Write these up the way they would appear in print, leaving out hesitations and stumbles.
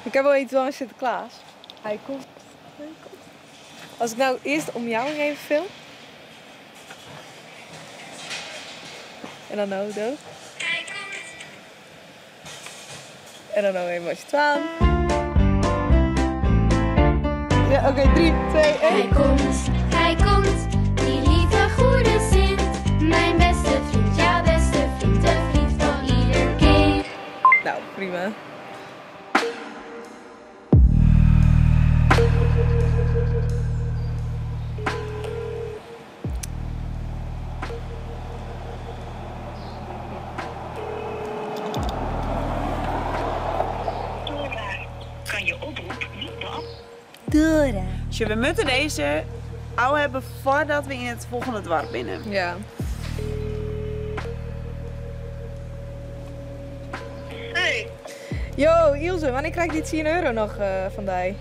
Ik heb wel iets aan Sinterklaas. Hij komt. Hij komt. Als ik nou eerst de omjouwing even film. En dan nou dood. En dan nou even als je 12. Ja, oké, 3, 2, 1. Hij komt, die lieve goede Sint. Mijn beste vriend, jouw beste vriend, de vriend van ieder kind. Nou, prima. Kan je oproep niet beantwoorden? Dora. Dus we moeten deze oude hebben voordat we in het volgende dorp binnen. Ja. Hey. Yo, Ilse, wanneer krijg ik die 10 euro nog van die?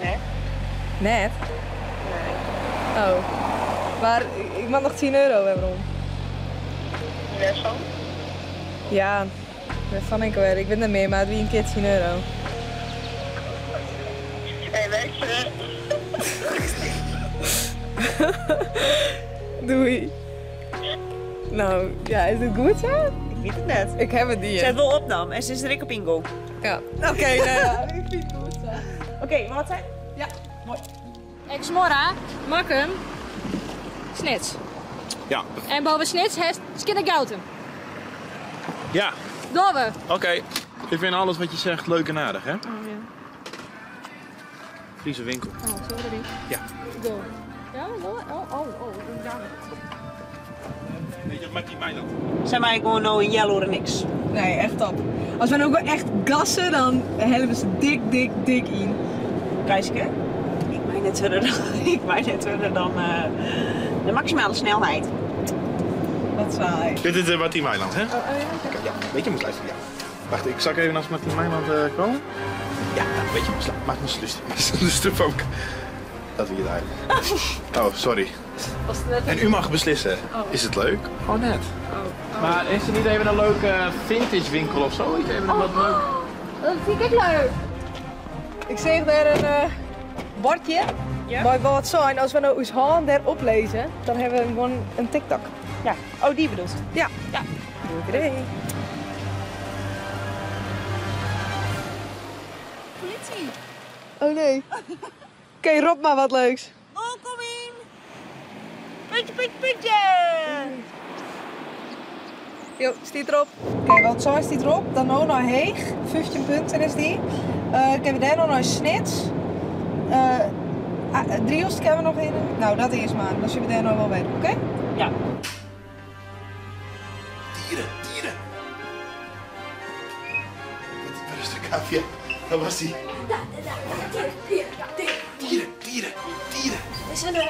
Net. Net? Nee. Oh. Maar ik mag nog 10 euro hebben om. Waarvan? Ja, waarvan ik weer. Ik ben er meer, maar het wie een keer 10 euro. Hey, weet je. Doei. Nou, ja, is het goed zo? Ik weet het net. Ik heb het die. Zet wel op dan en ze is er op Ingo. Ja. Oké, nou ja, ik vind het goed zo. Oké, wat zijn? Ja. Mooi. Exmorra, Makkum, Snits. Ja. En boven Snits heeft Skinnergouten. Ja. Door. Oké. Ik vind alles wat je zegt leuk en aardig, hè? Oh ja. Friese winkel. Oh, zullen we erin? Ja. Go. Ja, go. Oh, oh, oh. Weet je, met die mij dat. Zijn wij gewoon nou in yellow en niks? Nee, echt top. Als we nou ook wel echt gassen, dan helpen ze dik, dik, dik in. Keiske, ik mij net verder dan, ik mij net verder dan de maximale snelheid. Wat saai. Dit is Martien Meiland, hè? Oh, ja, Kijk, ja, weet je, moet luisteren, ja. Wacht, ik zal even naast Martien Meiland komen. Ja, nou, weet je, maak me lustig ook. Dat we hier daar. Oh, sorry. Was het net En u mag beslissen. Oh. Is het leuk? Oh, net. Oh. Maar is er niet even een leuke vintage winkel of zo? Even een wat leuk. Dat vind ik leuk. Ik zeg daar een bordje. Ja? Maar wat zijn, als we nou ons hand daar oplezen, dan hebben we gewoon een TikTok. Ja. Oh, die bedoelt. Ja. Ja. Goed idee. Politie. Oh nee. Oké, rob maar wat leuks. Welkom in. Puntje, puntje, puntje. Jo, stiet erop. Oké, wat zo is die erop? Dan nog naar Heeg. 15 punten is die. Ik heb daar nog naar Snits. Driehoest hebben we nog in. Nou, dat is maar. Dan zullen we daar nog wel bij. Oké? Ja. Dieren, dieren. Waar is de cavia? Daar was die. Dieren, dieren, dieren. Het is een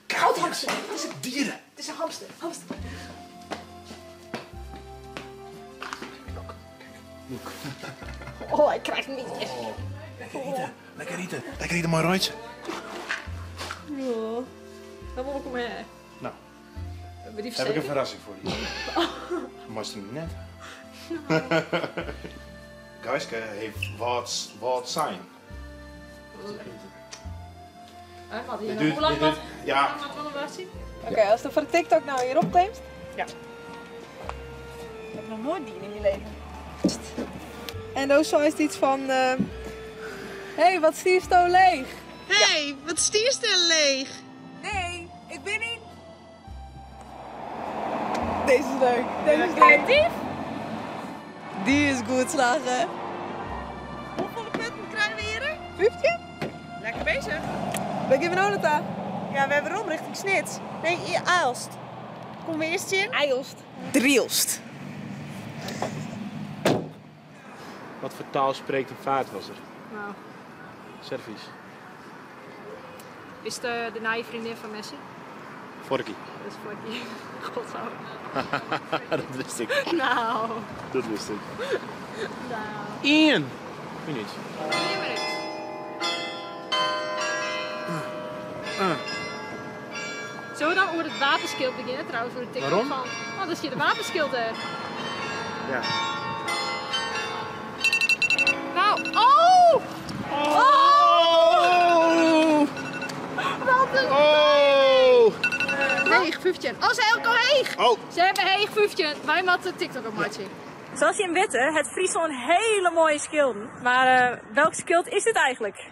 goudhamster. Het is een dieren. Het is een hamster. Hamster. Look. Oh, ik krijg niet. Oh, lekker eten, lekker eten. Lekker eten, mooi rondje. Ja, dan wil ik hem hebben. Nou, die heb ik een verrassing voor je. Maar is het net? Geiske heeft wat zijn. Hoe lang wat? Ja. Oké, als de voor de TikTok nou hierop klimt. Ja. Ik heb nog nooit die in je leven. En dan zo is het iets van... Hé, wat stierst nou leeg? Hé, hey, wat stierst er leeg? Nee, ik ben niet. Deze is leuk. Deze is leuk. Creatief. Die is goed slagen. Hoeveel punten krijgen we hier? 15? Lekker bezig. We geven nou dat. Ja, we hebben erom richting Snits. Nee, Aalst. Kom we eerst in? Aalst. Drielst. Wat voor taal spreekt een vaatwasser? Nou. Servisch. Is de naaie vriendin van Messi? Forky. Dat is Forky. Godzo. Dat wist ik. Nou. Dat wist ik. Nou. Ian! Minuut. 1 minuut. Zullen we dan over het wapenschild beginnen trouwens? Voor de TikTok Waarom? van. Oh, dan zie je de wapenschild er. Ja. 15. Oh, ze hebben al heeg! Oh. Ze hebben heeg 15. Wij moeten TikTok opmaken. Zoals je hem weet, het Friesland hele mooie schilden. Maar welk schild is dit eigenlijk?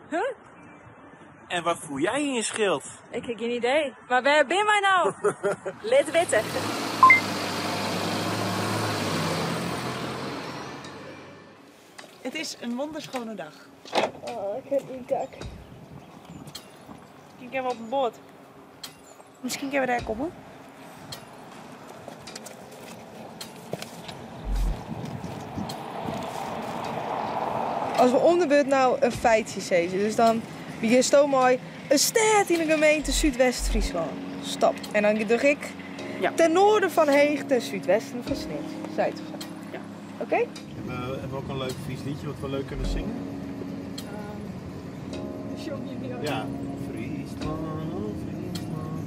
Huh? En wat voel jij in je schild? Ik heb geen idee. Maar waar ben wij nou? Let weten. Het is een wonderschone dag. Oh, ik heb een kak. Ik heb op een boot. Misschien kunnen we daar komen. Als we om de beurt nou een feitje zeggen, dus dan begint zo mooi een stad in de gemeente Zuidwest-Friesland. Stap. En dan doe ik Ja. ten noorden van Heeg, ten zuidwesten van Snits. Zuid of zo. Ja. Oké? Hebben we ook een leuk Fries liedje wat we leuk kunnen zingen? Ja. Friesland, oh Friesland.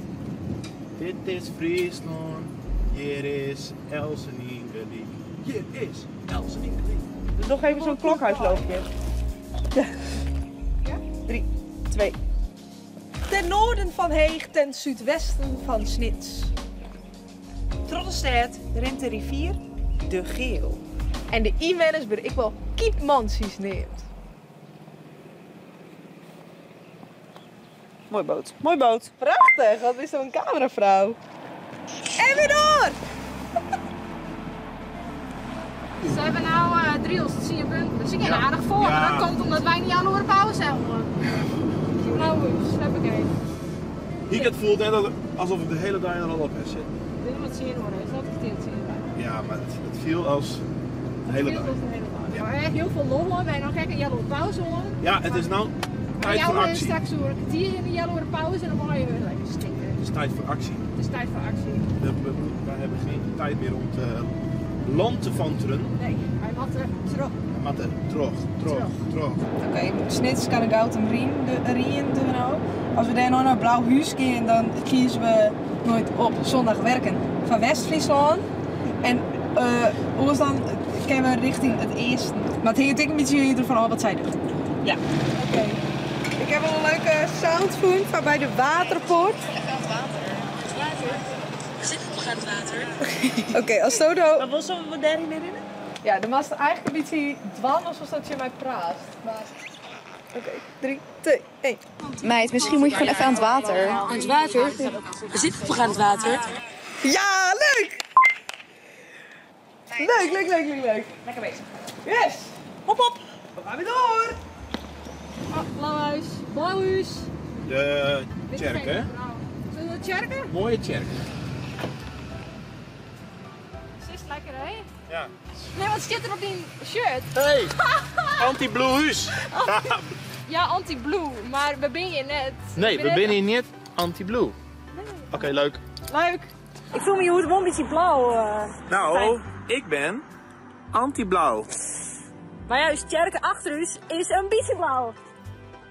Dit is Friesland. Hier is Elseningeliek. Hier is Elseningeliek. Dus nog even zo'n klokhuisloopje. Ja. 3, 2. Ten noorden van Heeg, ten zuidwesten van Snits. Troddelstad, rint de rivier, de Geel. En de e-manners ben ik wel kiepmansies neemt. Mooi boot. Mooi boot. Prachtig, wat is zo'n cameravrouw. En weer door! Ze hebben nou drills, dat zie je punten. Dus ik ga aardig voor, Ja. maar dat komt omdat wij niet aan de pauze hebben. Nou, heb ik even. Ik het voelt net alsof ik de hele dag er al op heb zitten. Dit moet zien worden, is dat geteeld zien? Ja, maar het viel als de hele dag. De hele dag. Maar echt heel veel lol hoor. Wij nog gekke yellow pauze hoor. Ja, het is nou tijd voor jou actie. straks door een kwartier in de yellow pauze en dan mag je weer lekker stikken. Het is tijd voor actie. Het is tijd voor actie. Wij hebben geen tijd meer om te land te vanteren. Nee, wij moeten terug. We moeten terug, terug, terug. Oké, Snits kan ik uit een rien, de rien doen we nou. Als we daar nou naar Blauwhuis gaan, dan kiezen we nooit op zondag werken van West-Friesland. En ons dan kunnen we richting het eerste. Maar het hangt ook een beetje ervan af wat zij doen. Ja. Oké. Ik heb al een leuke soundfoon van bij de Waterpoort. Oké, als Toto. Maar wil we daarin herinneren? Ja, de was eigenlijk een beetje dwan alsof dat je mij praat. Maar... Oké, 3, 2, 1. Meid, misschien moet je gewoon even aan het water. Aan het water? We zitten toch aan het water? Ja, leuk! Leuk, leuk, leuk, leuk, leuk. Lekker bezig. Yes! Hop, hop! We gaan weer door! Oh, Blauwhuis. Blauwhuis. De tjerk, hè? Zullen we tjerken? Mooie tjerk. Ze is lekker, hè? Ja. Nee, wat zit er op die shirt? Hey! Anti-blue huis! Ja, anti-blue, maar we ben je net. Nee, we zijn hier niet anti-blue. Oké, leuk. Leuk. Ik voel me hier wel een beetje blauw. Nou, ik ben anti-blauw. Maar juist, tjerken achter u is een beetje blauw.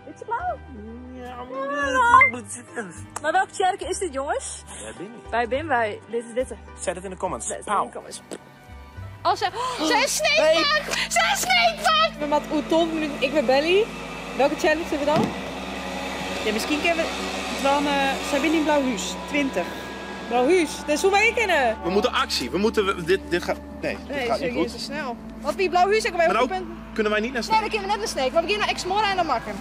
Beetje blauw? Ja, Maar welk tjerken is dit, jongens? Daar ben ik. Wij ben wij. Dit is witte. Zet het in de comments. Zet het in Pauw. de comments. Oh, ze, ze is sneekpak! Ze is sneekpak! We maken oeh, 12 minuten, ik ben Belly. Welke challenge hebben we dan? Ja, misschien kunnen we dan Sabine in Blauwhuis, 20. Blauwhuis, dat is hoe wij kennen. We moeten actie. We moeten... Dit gaat... Nee, dit gaat niet goed. te snel. Wat wie Blauwhuis, ik heb Maar even ook punten. kunnen wij niet naar Nee, Sneek. dan kunnen we net naar Sneek. Maar we beginnen naar Exmorra en dan Makkum.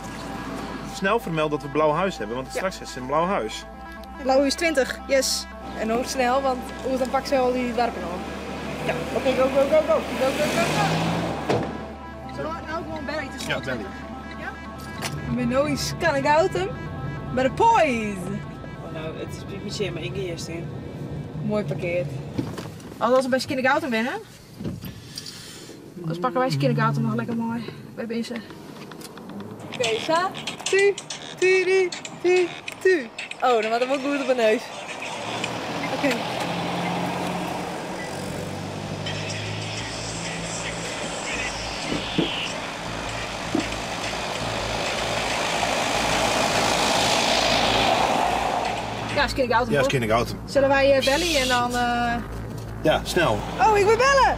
Snel vermeld dat we Blauwhuis hebben, want straks is het in Blauwhuis. Blauwhuis 20, yes. En ook snel, want hoe dan pak ze al die warpen op. Ja, oké, go, go, go, go. Go, go, go, go. Zullen we nou gewoon Barry te Ja, Belly. Menois kan ik uit hem. Bij de poise. Oh, nou, het is niet zeer, maar ik eerst in. Mooi parkeerd. Als we bij Skinning binnen. Anders pakken wij Skinning nog lekker mooi. Bij deze. Oké, sa, tu, tu, tu, tu, tu. Oh, dan wordt hem ook goed op mijn neus. Oké. Ja, Skinning Autumn. Ja, toch? Skinning Autumn. Zullen wij bellen en dan... Ja, snel. Oh, ik wil bellen!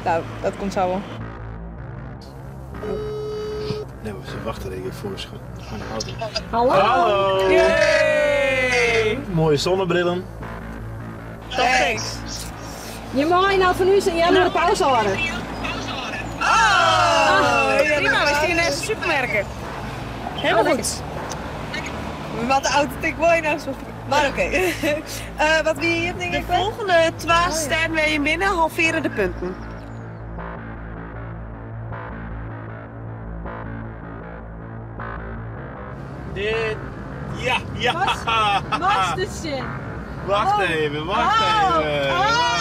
Nou, dat komt zo wel. Nee, we wachten denk ik voor Skinning Autumn. Hallo! Hallo! Yay! Hey. Mooie zonnebrillen. Thanks. Je mag nou van u zijn jij de pauze houden. Oh, Prima, we zien net de supermerken. Helemaal goed. Wat de auto tik mooi nou. Maar oké. Wat wie hier denk De ik wel? volgende twee staan wij in binnen, halveren de punten. Dit. Ja, ja. Wat is dit? Wacht even, wacht Oh. even. Oh.